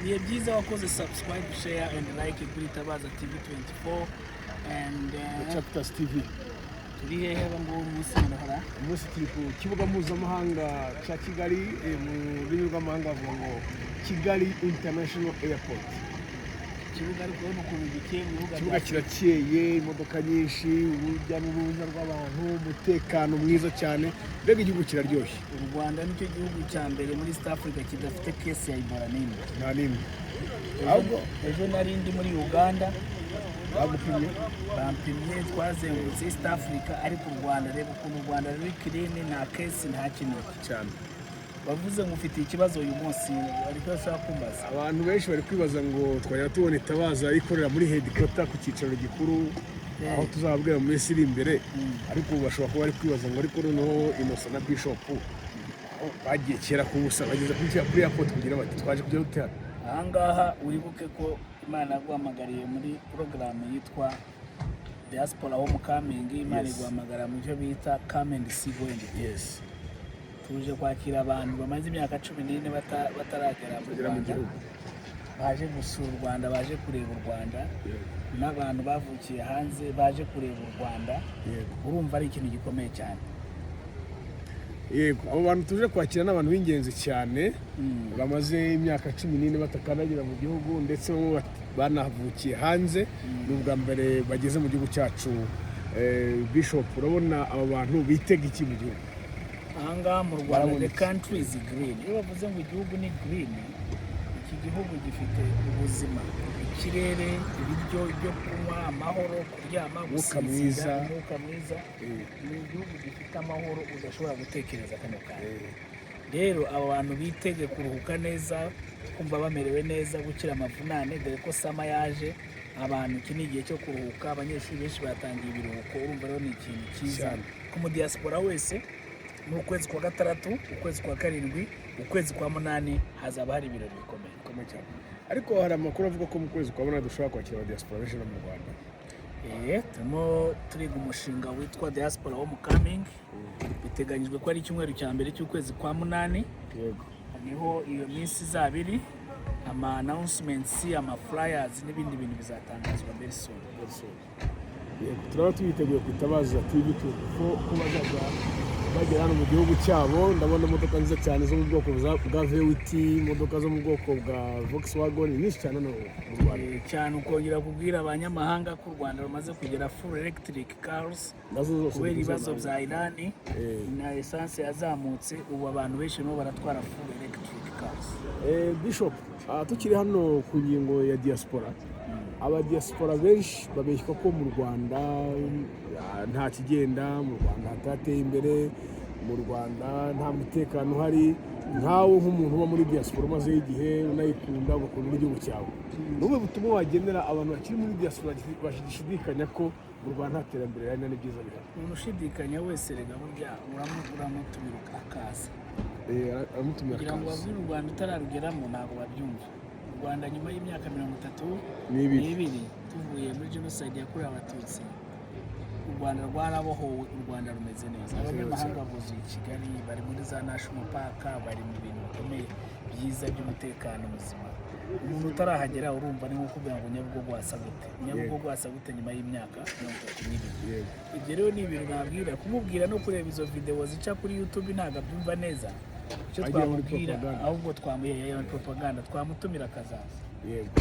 Ibihe byiza. Wakoze subscribe, share and like kuri Tabaza TV 24 and Chapters TV. Turi hehe aba ngubu umunsi murahora? Umunsi turi ku kibuga mpuzamahanga cya Kigali, mu rurimi rw'amahanga bavuga ngo Kigali International Airport. Ikibuga ariko urabona ukuntu gikeye mu bibuga Ikibuga bya kirakeye, imodoka nyinshi, urujya n'uruza rw'abantu, umutekano mwiza cyane, mbega igihugu kiraryoshye. U Rwanda nicyo gihugu cya mbere muri East Africa kidafite case ya Ebola n'imwe. Nta n'imwe. Ahubwo Ejo nari ndi muri Uganda. Bagupimye? Bampimye. Twazengurutse East Africa, ariko u Rwanda, reba ukuntu u Rwanda ruri clean, nta case, nta kintu. Cyane. Bavuze ngo ufite ikibazo uyu munsi, ariko ushaka kumbaza. Abantu benshi bari kwibaza ngo twajya tubona Itabaza ikorera muri headquarter, ku cyicaro gikuru, aho tuzababwira mu minsi iri imbere. Ariko ubu bashobora kuba bari kwibaza ngo ariko noneho Innocent na Bishop aho bagiye kera ku busa, bageze kuri airport kugira bati twaje kujya dute hano? Ahangaha wibuke ko Imana yaguhamagariye muri porogaramu yitwa Diaspora Homecoming. Imana iguhamagara mu cyo bita Come and See, Go and Tell. Tuje kwakira abantu bamaze imyaka 14 bataragera mu bagera mu Rwanda, gihugu, baje gusura u Rwanda, baje kureba u Rwanda, n'abantu bavukiye hanze baje kureba u Rwanda. Urumva ari ikintu gikomeye cyane. Yego, abo bantu tuje kwakira ni abantu b'ingenzi cyane, bamaze imyaka 14 batakandagira mu gihugu, ndetse bamwe banavukiye hanze, ni ubwa mbere bageze mu gihugu cyacu. Bishop, urabona aba bantu bitega iki mu gihugu? Ahangaha mu Rwanda, Barabona the iki? country is green. Iyo bavuze ngo igihugu ni green, iki gihugu gifite ubuzima, ikirere, ibiryo, ibyo kunywa, amahoro, kuryama, Umwuka gusinzira, mwiza. umwuka mwiza. Ni igihugu gifite amahoro udashobora gutekereza kano kanya. Rero aba bantu bitege kuruhuka neza, kumva bamerewe neza, gukira amavunane, dore ko summer yaje. Abantu, iki ni igihe cyo kuruhuka. Abanyeshuri benshi batangiye ibiruhuko. Urumva rero ni ikintu cyiza ku mudiaspora wese. Mu kwezi kwa gatandatu, ukwezi kwa karindwi, ukwezi kwa munani hazaba hari ibirori bikomeye. Bikomeye cyane. Ariko hari amakuru avuga ko mu kwezi kwa munani dushobora kwakira abadiaspora benshi no mu Rwanda. Turimo turiga umushinga witwa Diaspora Homecoming. Biteganyijwe ko ari icyumweru cya mbere cy'ukwezi kwa munani, niho iyo minsi izaba iri. Ama announcements, ama flyers n'ibindi bintu bizatangazwa very soon. Very soon. Yego, turaba twiteguye ku Itabaza TV ko bazajya bagera hano mu gihugu cyabo. Ndabona imodoka nziza cyane zo mu bwoko bwa VW, imodoka zo mu bwoko bwa Volkswagen nyinshi cyane hano mu Rwanda. Cyane. Ukongera kubwira abanyamahanga ko u Rwanda rumaze kugera full electric cars, nazo zose kubera ni ibibazo izo bya Irani na essence yazamutse. Ubu abantu benshi barimo baratwara full electric cars. Bishop, tukiri hano ku ngingo ya diaspora, abadiaspora benshi babeshywa ko mu Rwanda nta kigenda, mu Rwanda hatateye imbere, mu Rwanda nta mutekano uhari. Nkawe nk'umuntu uba muri diaspora, umazeho igihe, unayikunda, ugakunda n'igihugu cyawe, ni ubuhe butumwa wagenera abantu bakiri muri diaspora bashidikanya ko mu Rwanda nta terambere rihari n'ibyiza bihari? Umuntu ushidikanya wese rega burya uramutumira akaza. Aramutumira Kugira ngo akaza. babwire u Rwanda utararugeramo ntabwo babyumva. U Rwanda nyuma y'imyaka mirongo itatu n'ibiri n'ibiri tuvuye muri jenoside yakorewe Abatutsi, u Rwanda rwarabohowe, u Rwanda rumeze neza. Abanyamahanga buzuye i Kigali, bari muri za national park, bari mu bintu bikomeye byiza by'umutekano muzima. Umuntu utarahagera, urumva ni nko kuvuga ngo Nyabugogo hasa gute, Nyabugogo hasa gute nyuma y'imyaka 32? Ibyo rero ni ibintu nabwira kumubwira no kureba izo videwo zica kuri YouTube, ntabwo abyumva neza icyo Agiye muri twamubwira. propaganda. Ahubwo twamuye muri propaganda, twamutumira akazaza. Yego.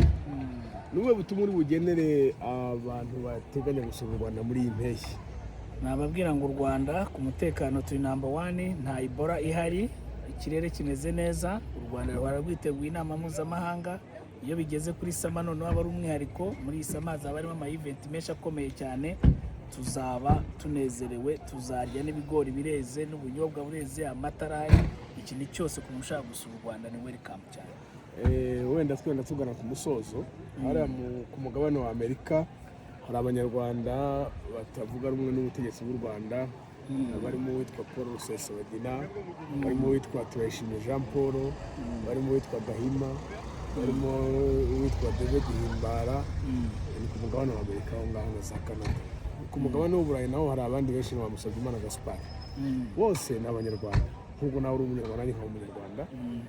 Ni ubuhe butumwa uri bugenere abantu bateganya gusura u Rwanda muri iyi mpeshyi? Nababwira ngo u Rwanda ku mutekano turi number one, nta Ebola ihari, ikirere kimeze neza, u Rwanda ruhora rwiteguye inama mpuzamahanga. Iyo bigeze kuri summer noneho aba ari umwihariko. Muri iyi summer hazaba harimo ama event menshi akomeye cyane. Tuzaba tunezerewe, tuzarya n'ibigori bireze n'ubunyobwa bureze, amata arahari, ikintu cyose. Ku muntu ushaka gusura u Rwanda ni welcome cyane. Wenda twenda tugana ku musozo, hariya ku mugabane wa Amerika hari Abanyarwanda batavuga rumwe n'ubutegetsi bw'u Rwanda, barimo uwitwa Paul Rusesabagina, barimo uwitwa Turayishimye Jean Paul, barimo uwitwa Gahima, barimo uwitwa David Himbara. Ni ku mugabane wa Amerika aho ngaho na za Canada. Ku mugabane w'Uburayi naho hari abandi benshi nka Musabyimana Gaspard. Bose ni Abanyarwanda. Nk'ubwo nawe uri Umunyarwanda, nanjye nkaba Umunyarwanda.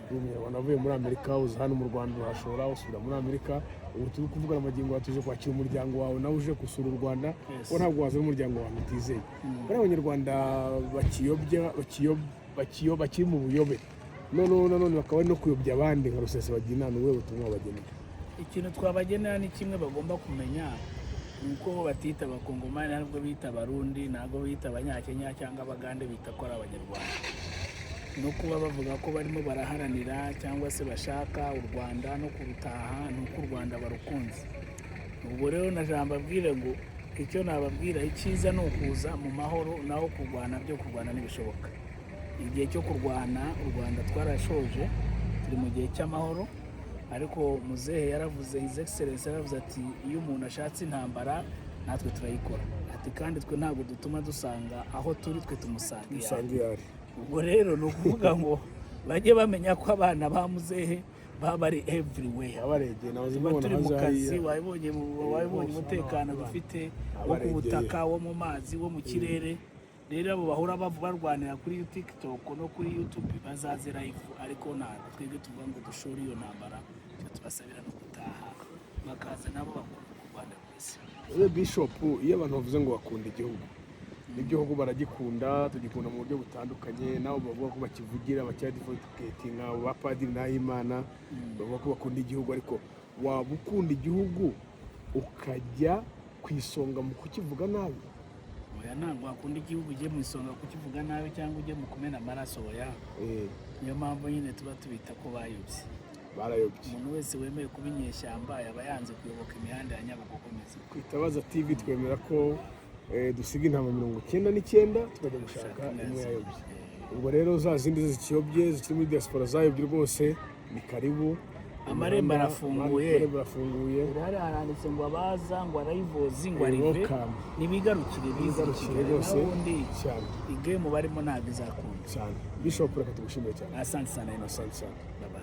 Uri Umunyarwanda avuye muri Amerika, uza hano mu Rwanda, urahashora, usubira muri Amerika. Ubu turi kuvugana amagingo, tuje kwakira umuryango wawe, nawe uje gusura u Rwanda. Kuko ntabwo wazana umuryango wawe utizeye. Bariya Abanyarwanda bakiyobya, bakiri mu buyobe, noneho nanone bakaba bari no kuyobya abandi nka Rusesabagina, ni ubuhe butumwa bagenera? Ikintu twabagenera ni kimwe bagomba kumenya, ni uko bo batita Abakongomani, ntabwo bita Abarundi, ntabwo bita Abanyakenya cyangwa Abagande, bita ko ari Abanyarwanda. No kuba bavuga ko barimo baraharanira cyangwa se bashaka u Rwanda no kurutaha, ni uko u Rwanda barukunze. Ubwo rero na jambo abwire ngo icyo nababwira, icyiza ni ukuza mu mahoro, naho kurwana byo, kurwana ntibishoboka. Igihe cyo kurwana u Rwanda twarashoje, turi mu gihe cy'amahoro. Ariko muzehe yaravuze, His Excellence yaravuze ati: "Iyo umuntu ashatse intambara, natwe turayikora." Ati: "Kandi twe ntabwo dutuma dusanga aho turi, twe tumusanga iyo ari." Usanga iyo ari. Ubwo rero ni ukuvuga ngo bajye bamenya ko abana ba muzehe baba bari everywhere. Abaregeye nawe. Tuba mbona turi mu hanze kazi. hariya. Wabibonye Bose umutekano hano dufite wo ku abaregeye. butaka, wo mu mazi, wo mu kirere. Rero abo bahora barwanira kuri TikTok no kuri YouTube bazaze live, ariko ntabwo twebwe tuvuga ngo dushore iyo ntambara. Icyo tubasabira no gutaha, bakaza nabo bakumva uko u Rwanda rumeze. Ese Bishop, iyo abantu bavuze ngo bakunda igihugu, n'igihugu baragikunda, tugikunda mu buryo butandukanye. Nabo bavuga ko bakivugira, bacyadvocatinga, ba Padiri Nahimana bavuga ko bakunda igihugu, ariko waba ukunda igihugu ukajya ku isonga mu kukivuga nabi? Oya, ntabwo wakunda igihugu ugiye mu isonga kukivuga nabi cyangwa ujye mu kumena amaraso, oya. Niyo mpamvu nyine tuba tubita ko bayobye. Barayobye. Umuntu wese wemeye kuba inyeshyamba yaba yanze kuyoboka imihanda ya Nyabugogo mizima. Ku Itabaza TV twemera ko dusiga intama 99 tukajya gushaka imwe yayobye. Ubwo rero za zindi zikiyobye, zikiri muri diaspora, zayobye rwose, ni karibu. Amarembo arafunguye. Amarembo arafunguye. Hari haranditse ngo abaza, ngo arrivals, ngo arrive. Welcome. Nibigarukire bize i Bigarukire Kigali. rwose. Naho ubundi Cyane. Igame barimo ntabwo izakunda. Cyane. Bishop, reka tugushimire cyane. Asante sana, Innocent. Asante sana. Bye bye.